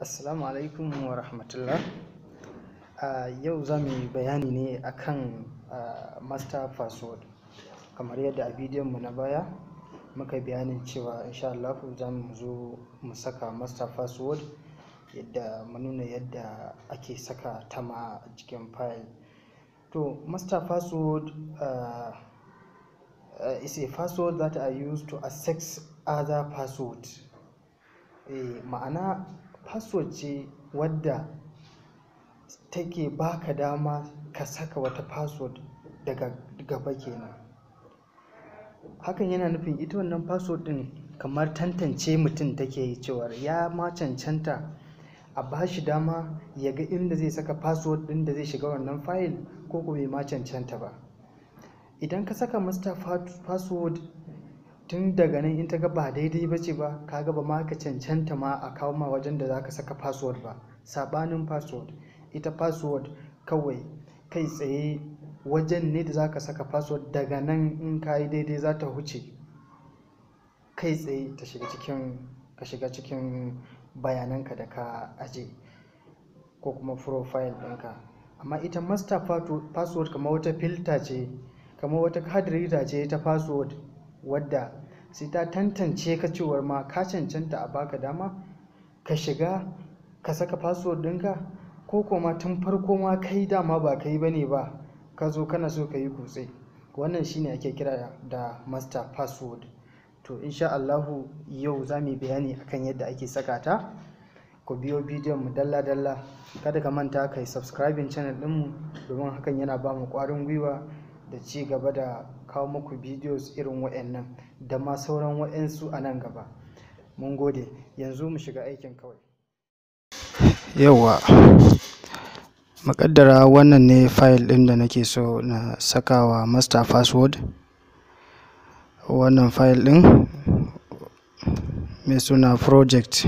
Assalamu alaikum wa rahmatullah. Yau za mu yi bayani ne akan master password. Kamar yadda a bidiyon mu na baya muka yi bayanin cewa insha Allahu za mu zo mu saka master password, yadda mu nuna yadda ake saka ta ma a cikin file. To, master password is a password that are used to access other password. Ma'ana password ce wadda take baka dama ka saka wata password daga gaba kenan. Hakan yana nufin ita wannan password ɗin kamar tantance mutum take yi cewar ya ma cancanta a bashi dama ya ga inda zai saka password ɗin da zai shiga wannan file ko ko bai ma cancanta ba. Idan ka saka master password, tun daga nan in ta ga ba daidai ba ce ba, ka ga ba ma ka cancanta ma a kawo ma wajen da za ka saka password ba. Saɓanin password, ita password kawai kai tsaye wajen ne da za ka saka password, daga nan in ka yi daidai za ta huce kai tsaye ta shiga cikin ka shiga cikin bayananka da ka aje ko kuma profile ɗinka. Amma ita master password kamar wata filter ce, kamar wata card reader ce ta password wadda sai ta tantance ka cewar ma ka cancanta a baka dama ka shiga ka saka password ɗinka, ko kuma tun farko ma kai dama ba kai ba ne ba, ka zo kana so ka yi kutse. Wannan shine ake kira da master password. To, insha Allahu yau za mu yi bayani akan yadda ake saka ta. Ku biyo bidiyon mu dalla dalla. Kada ka manta ka yi subscribing channel ɗinmu, domin hakan yana ba mu ƙwarin gwiwa da ci gaba da kawo muku videos irin waɗannan da ma sauran waɗansu a nan gaba. Mun gode. Yanzu mu shiga aikin kawai. Yauwa, muƙaddara wannan ne file ɗin da nake so na sakawa master password. Wannan file ɗin mai suna project.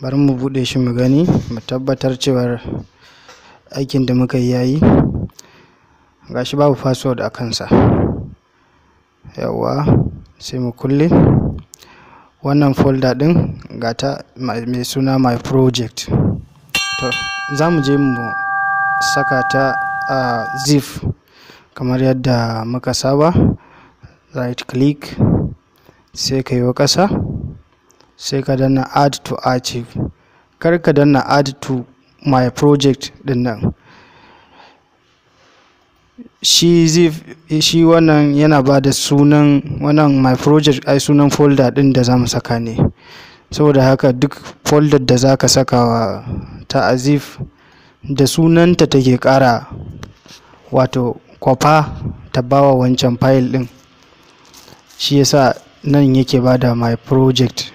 Bari mu buɗe shi mu gani, mu tabbatar cewar aikin da muka yi yayi. Gashi babu password a kansa. Yauwa, sai mu kulle. Wannan folder ɗin gata mai suna my project. To, za mu je mu saka ta a zip kamar yadda muka saba. Right click, sai ka yi ƙasa, sai ka danna add to archive. Kar ka danna add to my project ɗin nan. Shi zip, shi wannan yana ba da sunan wannan my project, ai sunan folder ɗin da za mu saka ne. Saboda haka duk folder da za ka saka wa ta a zip, da sunanta take ƙara, wato kwafa ta bawa wancan file ɗin. Shi yasa nan yake ba da my project.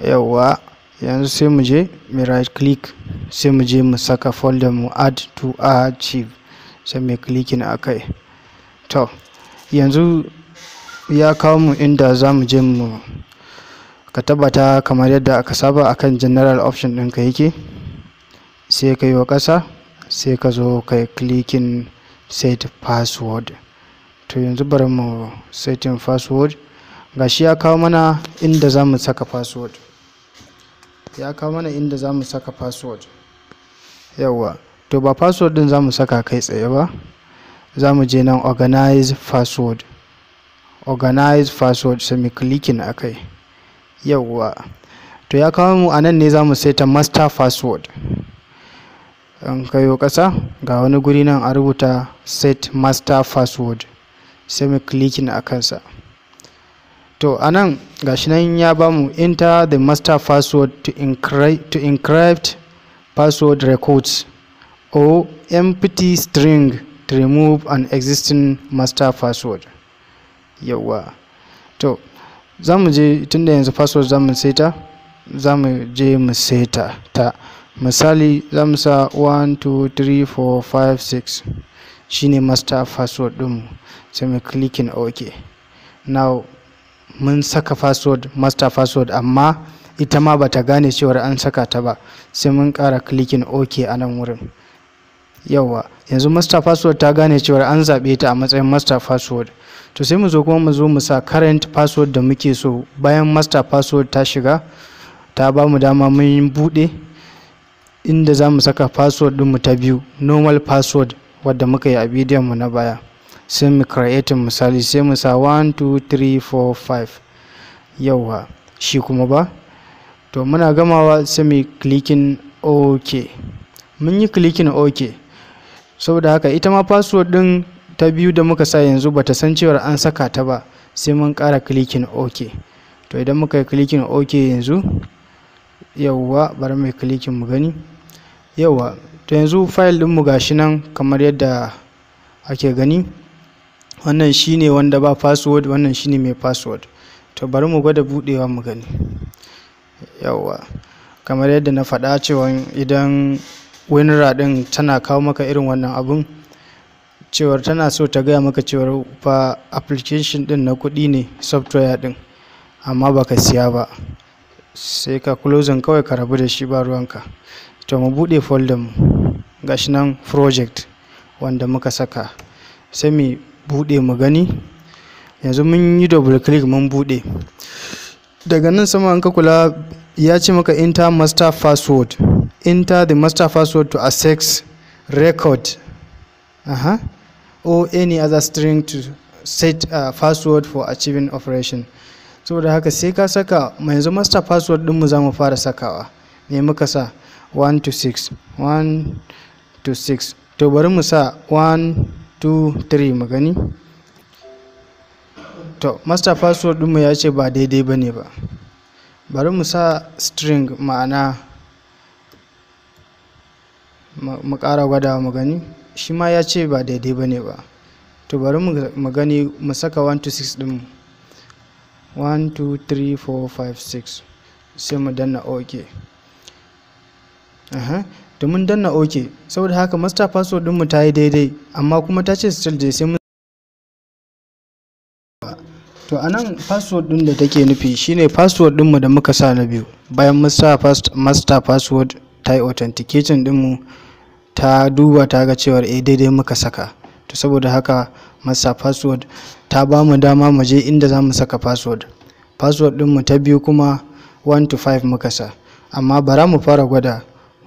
Yauwa, yanzu sai mu je mu right click, sai mu je mu saka folder mu add to archive, sai mu clicking a kai. To, yanzu ya kawo mu inda za mu je mu ka tabbata kamar yadda aka saba akan general option ɗinka yake. Sai ka yi wa ƙasa, sai ka zo ka yi clicking set password. To, yanzu bari mu setting password. Gashi ya kawo mana inda za mu saka password. Ya kawo mana inda za mu saka password. Yauwa, to ba password ɗin za mu saka kai tsaye ba. Za mu je nan organize password. Organize password, sai mu clicking a kai. Yauwa, to ya kawo mu a nan ne za mu saita master password. In ka yo ƙasa, ga wani guri nan a rubuta set master password, sai mu clicking a kansa. To, a nan gashi nan ya bamu enter the master password to encrypt password records or empty string to remove an existing master password. Yauwa, to za mu je, tunda yanzu password za mu saita, za mu je mu saita ta. Misali, za mu sa 1 2 3 4 5 6, shine master password ɗinmu, sai mu clicking OK. Now mun saka password, master password, amma ita ma bata gane cewar an saka ta ba. Sai mun ƙara clicking OK a nan wurin. Yauwa, yanzu master password ta gane cewar an zaɓe ta a matsayin master password. To, sai mu zo kuma mu zo mu sa current password da muke so bayan master password ta shiga. Ta ba mu dama mun buɗe inda za mu saka password ɗinmu ta biyu, normal password wadda muka yi a bidiyon mu na baya. Sai mu create, misali sai mu sa 1 2 3 4 5. Yauwa, shi kuma ba. To muna gamawa sai mu clicking OK. Mun yi clicking OK. Saboda haka ita ma password ɗin ta biyu da muka sa yanzu bata san cewar an saka ta ba, sai mun ƙara clicking OK. To idan muka yi clicking OK yanzu, yauwa, bari mu yi clicking mu gani. Yauwa, to yanzu file ɗinmu gashi nan kamar yadda ake gani. Wannan shine wanda ba password, wannan shine mai password. To bari mu gwada buɗewa mu gani. Yauwa, kamar yadda na faɗa cewa idan WinRAR ɗin tana kawo maka irin wannan abun, cewar tana so ta gaya maka cewar fa application ɗin na kuɗi ne, software ɗin, amma baka siya ba, sai ka closing kawai ka rabu da shi, ba ruwanka. To mu buɗe folder mu, gashi nan project wanda muka saka, sai mu buɗe mu gani. Yanzu mun yi double click mun buɗe. Daga nan sama in ka kula ya ce maka enter master password, enter the master password to access record or any other string to set a password for achieving operation. Saboda haka sai ka saka. Yanzu master password ɗinmu za mu fara sakawa. Me muka sa? 1 to 6, 1 to 6. To bari mu sa 1 2 3 mu gani. To master password ɗinmu ya ce ba daidai ba ne ba. Bari mu sa string, ma'ana mu ƙara gwadawa mu gani. Shi ma ya ce ba daidai ba ne ba. To bari mu gani, mu saka 1 to 6 ɗinmu, 1 2 3 4 5 6, sai mu danna OK. To mun danna OK. Saboda haka master password ɗinmu ta yi daidai, amma kuma ta ce still dai sai mun. To anan password ɗin da take nufi shine password ɗinmu da muka sa na biyu. Bayan mun sa master password, ta yi authentication ɗinmu, ta duba ta ga cewar eh, daidai muka saka. To saboda haka master password ta ba mu dama mu je inda za mu saka password. Password ɗinmu ta biyu kuma 1 to 5 muka sa. Amma bara mu fara gwada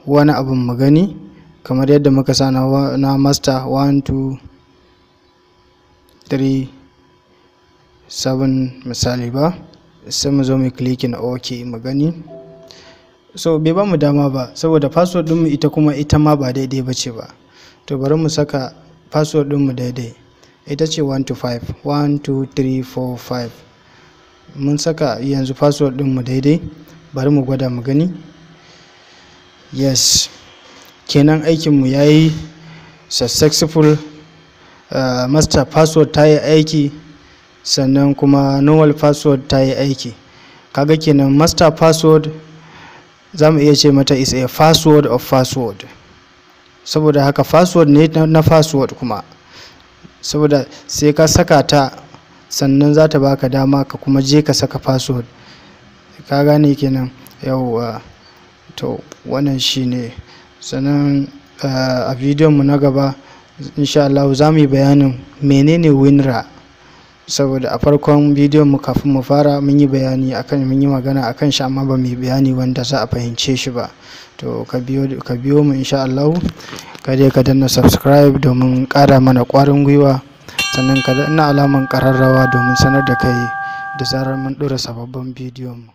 wani abun mu gani, kamar yadda muka sa na master 1 2 3 7 misali ba, sai mu zo mu clicking OK mu gani. So bai ba mu dama ba saboda password ɗinmu ita kuma ita ma ba daidai ba ce ba. To bari mu saka password ɗinmu daidai, ita ce 1 to 5, 1 2 3 4 5. Mun saka yanzu password ɗinmu daidai, bari mu gwada mu gani. Yes, kenan aikinmu ya yi successful. Master password ta yi aiki, sannan kuma normal password ta yi aiki. Kaga kenan master password za mu iya ce mata is a password of password. Saboda haka password ne na password kuma, saboda sai ka saka ta sannan za ta baka dama ka kuma je ka saka password. Ka gane kenan? Yauwa, to wannan shine. Sannan a bidiyon mu na gaba insha Allah za mu yi bayanin menene WinRAR, saboda a farkon bidiyon mu kafin mu fara mun yi bayani akan, mun yi magana akan shi, amma ba mu yi bayani wanda za a fahimce shi ba. To ka biyo mu insha Allah. Ka dai ka danna subscribe domin ƙara mana ƙwarin gwiwa, sannan ka danna alaman ƙararrawa domin sanar da kai da zarar mun ɗora sababbin bidiyon mu.